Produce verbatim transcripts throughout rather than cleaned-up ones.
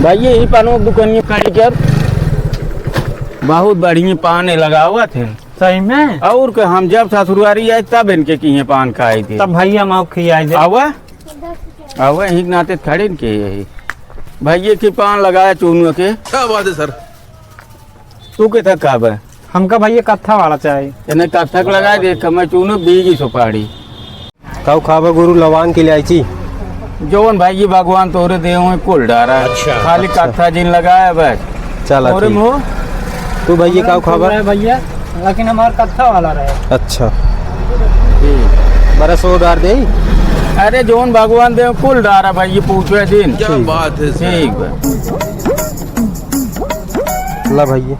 भाई, यही पानो दुकानिया कारीगर बहुत बढ़िया पान लगावत है। सही में? और के हम जब ससुरारी आए, तब इनके किहे पान खाई थे। तब भैया माँ खियाई दे। आवा, आवा, यही नाते खड़े इनके यही। भैया की पान लगाया चूनुआ के। क्या बात है सर? तू के तक का बा? हमका भैया कत्था वाला चाही। इन्हें कत्था के लगाए दे, कमे चूनो बीगी सुपारी। काऊ खाबा गुरु लवांग की इलायची? जौन भाई जी भगवान तोरे देव में कुल डारा। अच्छा, खाली अच्छा। कत्था जिन लगाया बस। चला तोरे ठीक। मुँह? तू भैया काऊ खाबा? रहे भैया, लेकिन हमार कत्था वाला रहे। अच्छा। ठीक। बरस वो डार दे। अरे जौन भगवान देव कुल डारा भाई, ये पूछे दिन। क्या ठीक। बात है सर। ठीक बा। ला भैया।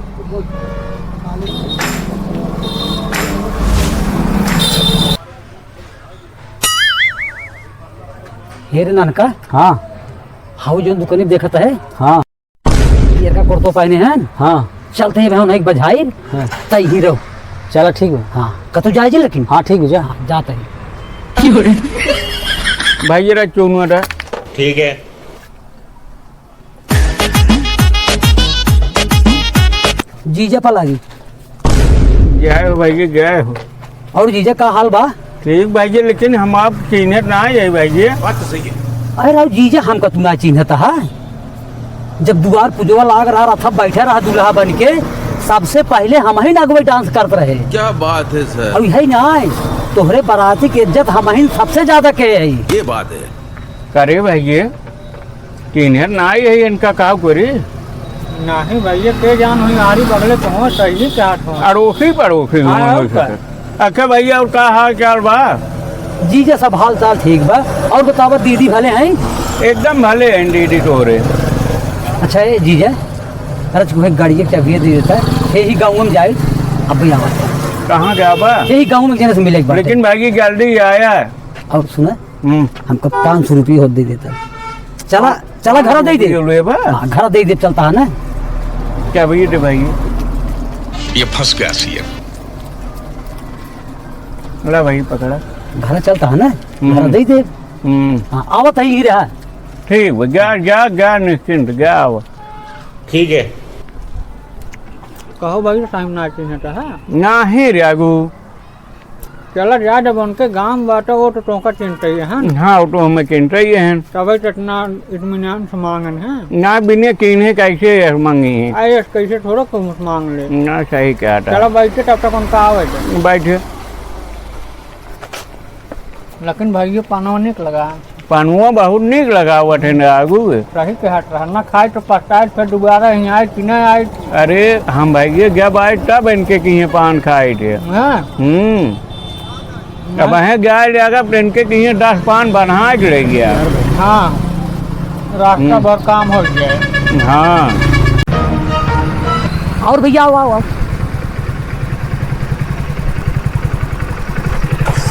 हे रे नानका। हाँ। हाउ जौन दुकानी देखत है? हाँ। ये का कुर्तो पहने हैं? हाँ। चलते हैं भाई, नहीं बजाइर। हाँ। तई ही रहो। चला ठीक है। हाँ, कतौ जाए जी लेकिन? हाँ, ठीक है, जा। हाँ, जाते हैं। भाई, ये रहा चूनुआ रहा। ठीक है। जीजा पलागी। जय हो भाई जी, जय हो। और जीजा का हाल बा? ठीक भाई जी, लेकिन हम आप चिन्हत ना है भाई जी। बात तो सही है। अरे राव जीजा, हमका तू ना चिन्हत है? जब दुआर पुजवा लाग रहा, रथा बैठे रहा दूल्हा बन के, सबसे पहले हम ही नगवे डांस करत रहे। क्या बात है सर। और यही ना है, तोहरे बराती के इज्जत हम ही सबसे ज्यादा के है। ये बात है। करे भाई जी, किन्हें ना यही इनका का करी? नहीं भैया, के जान हुई आरी बगले पहुँच सही के हाथ पहुँच। अड़ोसी पड़ोसी हाँ, हुआ और हो का? सके। अच्छा भैया, और का हाल चाल बा? जीजा, सब हाल चाल ठीक बा। और बतावा, दीदी भले हैं? एकदम भले हैं दीदी तोरे। अच्छा, ए जीजा, अरे तू एक गाड़ी के चाबी दे देता है, यही गाँव में जाए, अब भी आवा। कहाँ जाबा? यही गाँव में एक जने से मिले एक बार। लेकिन भाई, जल्दी आया। और सुना, हम्म। हमका पाँच सौ रुपये होत दे देता। चला, चला, घर दे दे। ये लेबा? हाँ, घर दे दे, चलता है ना। क्या भैया, दे भाई। ये फंस गया सीएम। ला भाई, पकड़ा। घर चलता है ना, हम्म। घर दे दे। हम्म। हाँ, आवत है, ही रहा। ठीक बा, जा, जा, जा, निश्चिंत, जा, आवा। ठीक है। कहो भाई, टाइम ना चिन्हता है? नाही रे आगू। चला जा, जब उनके गाँव बाटे, वो तो तोहका चिन्हते ही हैं। हाँ, वो तो हमें चिन्हते ही हैं। तबे तो इतना इत्मीनान से मांगन हैं। ना, बिना चिन्हे कैसे ये मांगी हैं? अरे, कैसे थोड़ा कहूँ से मांग ले। ना, सही कहता। चला बैठे, तब तक उनका आवे दे। बैठे। लेकिन भाई, ये पानवा निक लगा। पानवा बहुत निक लगावत है ना आगू के। सही के हट रहा, ना खाए तो पछताए, फिर दोबारा ही आए कि ना आए। अरे, हम भाई ये जब आए तब इनके किहे पान खाए थे। हाँ। हम्म। अब हैं जाए जाकर तो इनके किहे दस पान बना के ले गया। हाँ। रास्ता हम्म। भर काम हो गया। हाँ। और भैया, आओ, आओ, आओ।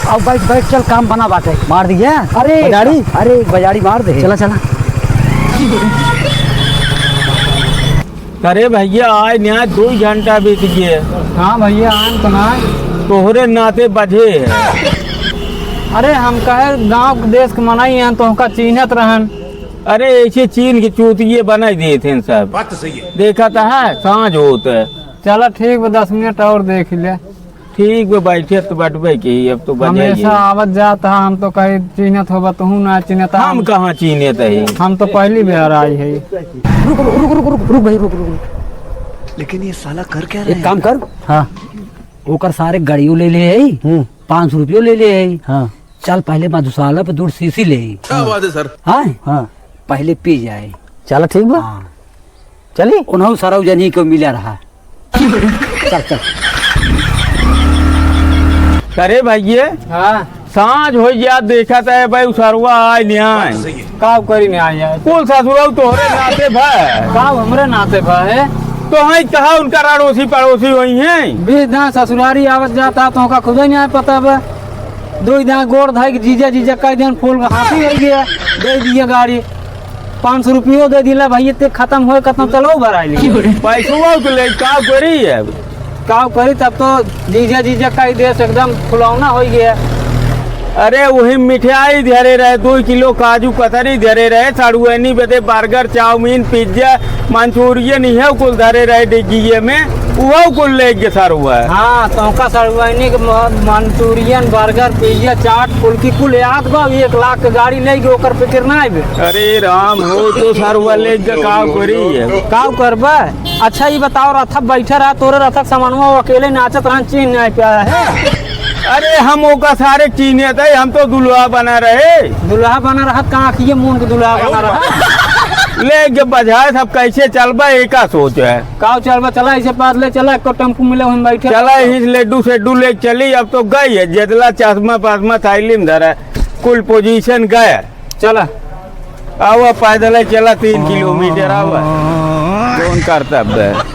अब बैठ, बैठ, चल, काम बना बाटे। मार दिया? अरे, बजारी? अरे, एक बजारी मार दे। चला, चला। अरे भैया, आए न्याय दो घंटा बीत गए। हाँ भैया, आन तो ना। तोहरे नाते बजे है। अरे, हम कहे गाँव के देश के मनई हैं, तोहका चीन्हत रहन। अरे, ऐसे चीन्ह के चूतिये बनाई देत हैं सब। बात तो सही है। देखा तो है, साँझ होत है। चला ठीक बा, दस मिनट और देख ले। ठीक बा, बैठे तो बैठबे की, अब तो बजे हमेशा ये। आवत जात हा, हम तो कहीं चिन्हत होबा, तोहू ना चिन्हत हा। हम कहाँ चिन्हत है? हम तो पहली बार आई है। रुक, रुक, रुक, रुक, रुक, रुक भाई, रुक, रुक, रुक। लेकिन ये साला कर क्या रहा है? एक काम कर। हाँ। ओकर सारे गाड़ियों ले ले है, हम्म। पाँच सौ रुपयो ले ले है। हाँ। चल पहले मधुशाला पे दूर शीशी ले। क्या बात है सर? हाँ? हाँ। पहले पी जाए। चला ठीक बा। हाँ। चली? उन्हों सरौजनी को मिला रहा। चल, चल। अरे भैये, हाँ। साँझ होइ गया, देखत है भाई, उ सरवा आय नहीं आय। का करी नहीं आय यार? कुल ससुरऊ तोहरे नाते भा। का हमरे नाते भा है? तो हैं कहा उनका अड़ोसी पड़ोसी वही हैं। बीस दाँय ससुरारी आवत जाता तो का खुदे नहीं आय पता बा। दुइ दाँय गोड़ धाई के जीजा जीजा कह देन, फूल का हाथी होइ गया, दे दिया गाड़ी। पाँच सौ रुपयो दे दिला भाई, इतने खत्म होए, खत्म चलो भराई ले। पैसवा तो ले, का करी अब? का करी, तब तो जीजा जीजा कह दे, एकदम फुलौना होइ गया। अरे, वही मिठाई धरे रहे, दो किलो काजू कतरी धरे रहे, सड़ुआइनी बदे बर्गर, चाउमीन, पिज्जा, मंचूरियन, इहउ कुल धरे रहे डिग्गिये में, उहउ कुल लेके सड़ुआ। हाँ, तोहका सड़ुआइनी के म-, मंचूरियन, बर्गर, पिज्जा, चाट, फुल्की कुल याद बा, एक लाख के गाड़ी लेके ओकर फिकिर ना आइबे। अरे राम हो, तो सड़ुआ लेके का करी है? का करबा? अच्छा, ई बताओ, रथक बैठे रहा, तोरे रथक सामानवा अकेले नाचत रहन, चीन्ह नाहीं पाया है? अरे, हम ओका सारे चीन्हे थे, हम तो दुल्हा बना रहे। दुल्हा बना रहा, कहाँ की ये मून के दुल्हा बना रहा? ले, जब बजाए, सब कैसे चलबा, एका सोच है। काव चलबा, चला, इसे पास ले चला, एको टेम्पू मिले, हम बैठे। चला, इस लड्डू सेड्डू लेके चली, अब तो गई है, जेतला चश्मा पासमा थाईली में धरा, कुल पोजीशन गया। चला। आवा, पैदल ही चला, तीन किलोमीटर आवा। कौन करता बे?